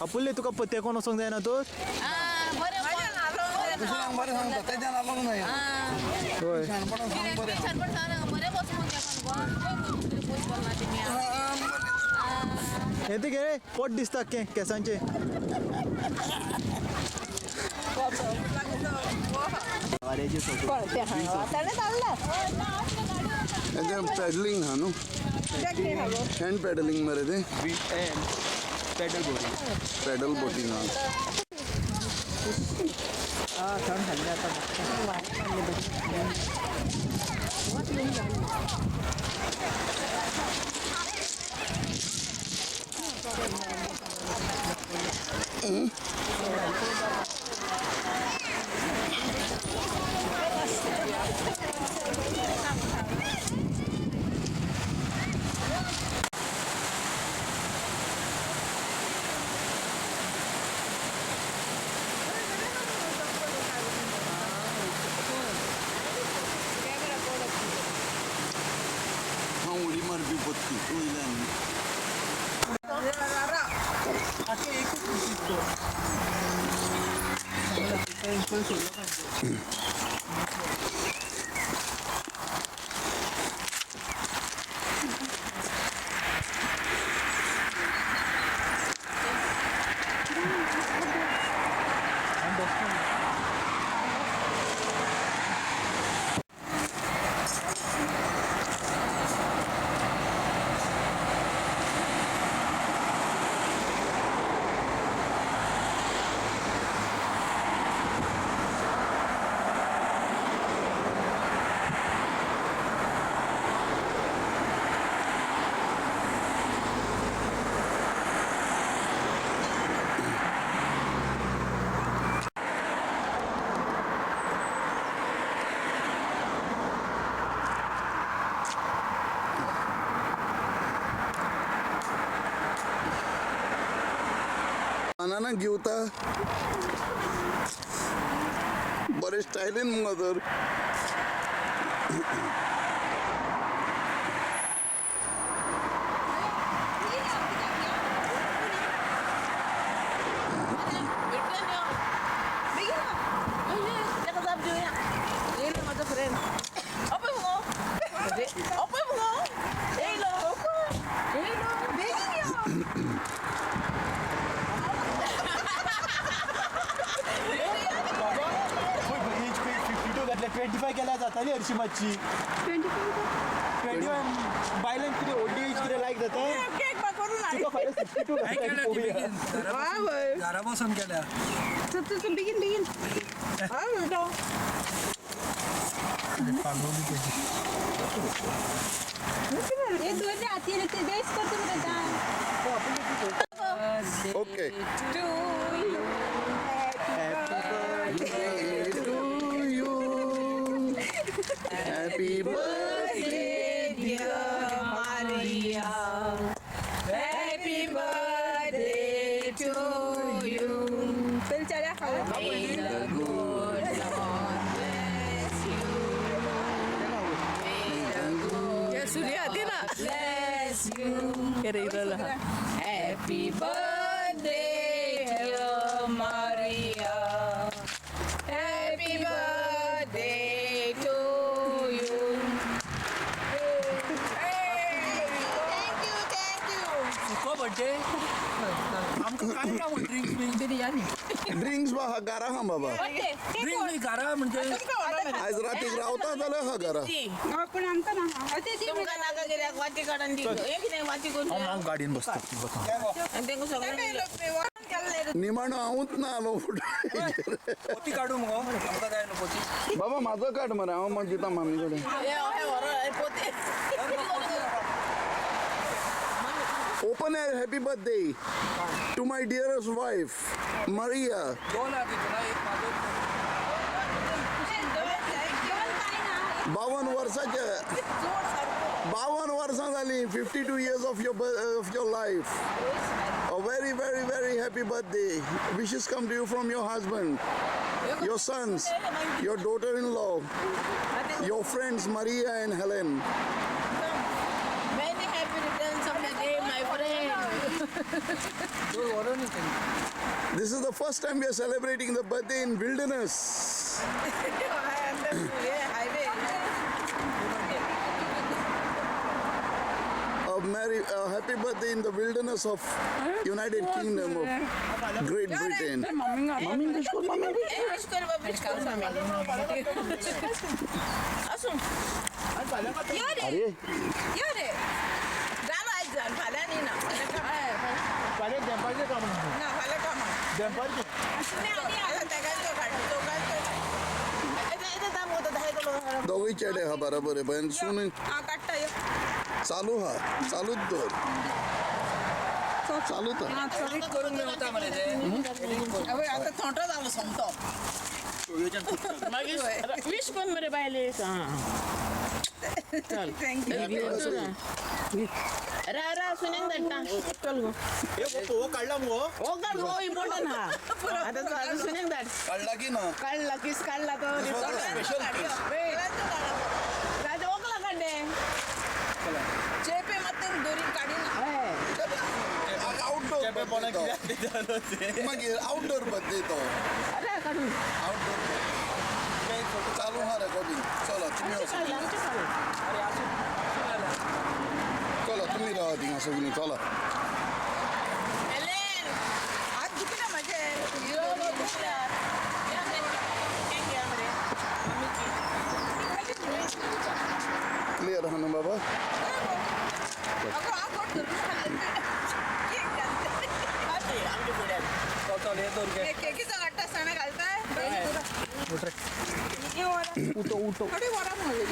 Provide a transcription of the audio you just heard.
आपुल्ले तुका तेकोन वचोंक जायना तर? होय. हें ते गे पोट दिसता केसांचे. पॅडलिंग हा न्हू, हँड पॅडलिंग मरे ते. Pedal boating. पॅडल बोटिंग हा. हांव उडी मारपी पत्ती वयल्यान. अनाना घेवता बरें स्टायलीन मुगो तर. एज 52 घातल्या, 25 केल्यार जाताली हरशी मातशी. 25 बायलांक कितें व्हडली एज कितें लायक जाता तुका. फाल्यां 62 घातल्या पळोवया. घरा बसून केल्या. बेगीन बेगीन. Okay. To you. Happy birthday, dear Maria. Happy birthday to you. May the good Lord bless you. May the good Lord bless you. Happy birthday, dear Maria. Happy birthday to you. सुको birthday आमकां काय ना drinks बी? Biryani. Drinks बा हा घरा हा बाबा. Drinks बी घरा म्हणजे आयज रातीक रावता जाल्यार हा घरा. पण आमकां ना. तुमकां नाका कित्याक वाती काडून दी. हें कितें वाती करून हांव गाडयेन बसता. आनी तांकां सगळें निमाणो हांवूच ना आलो फुडें. पोती काडू मुगो आमकां जाय न्हू पोती. बाबा म्हाजो काड मरे, हांव मागीर दिता मामी कडेन. हे व्हर पोती. Open air happy birthday to my dearest wife Maria. दोन आहा तितून एक म्हाजो. 52 वर्साचे, 52 वर्सां जालीं. 52 years of your life. A very, very, very happy birthday. Wishes come to you from your husband, your sons, your daughter-in-law, your friends Maria and Helen. Many happy returns of the day, my friend. This is the first time we are celebrating the birthday in wilderness. Highway. A happy birthday in the wilderness of United Kingdom of Great Britain. Mummy wish कर, mummy wish. Wish कर बाबा, wish कर mummy. आसूं. यो रे. अरे. यो रे. जालो आयज जाल, फाल्यां न्ही ना. फाल्यां देंपाचें काम. ना, फाल्यां काम. देंपाचें. आतां तेगांचो काड, दोगांचो काड. दोगूय चेडे हा, बरोबर आहे, पण सून. हा, काडटा यो. चालू हा, चालूच दवर, चालूच हा. एडिट करून मेवता मरे ते. हय, आतां थोंटो जालो सोमतो. मागीर विश कोण मरे बायलेक. आं, चल. Thank you. रा रा, सुनेक धाडटा, चल गो. हो, काडला मुगो. हो, काड गो, इम्पॉर्टंट हा. आतां चल, सुनेक धाड. काडला की ना? काडला, किस काडला तो. Special kiss. राजा ओकला काडे. चेपे मात दोरी काडिना. हय. आउटडोर. चेपे पोना कित्याक जालो ते. मागीर आउटडोर बर्थडे तो. अरे, काडून. आउटडोर. चालू हा रेकॉर्डिंग. चला, तुम्ही आमचे वचा. काडले, आमचे काडले. अरे, आसूं आसूं. चला, तुम्ही राहा थिंगा सगळीं, चला. एलेन, हात दुखना म्हजे. यो दुखला. केक घ्या मरे मम्मीची. क्लियर हा ना बाबा? अगो, हांव गोड धरून खाल्लें. केक घालते आमच्या फुड्यान. चल, हे दोन घे. केकीचो काडटा आसतना घालताय. उठो उठो. थोडी वरां म्हणली.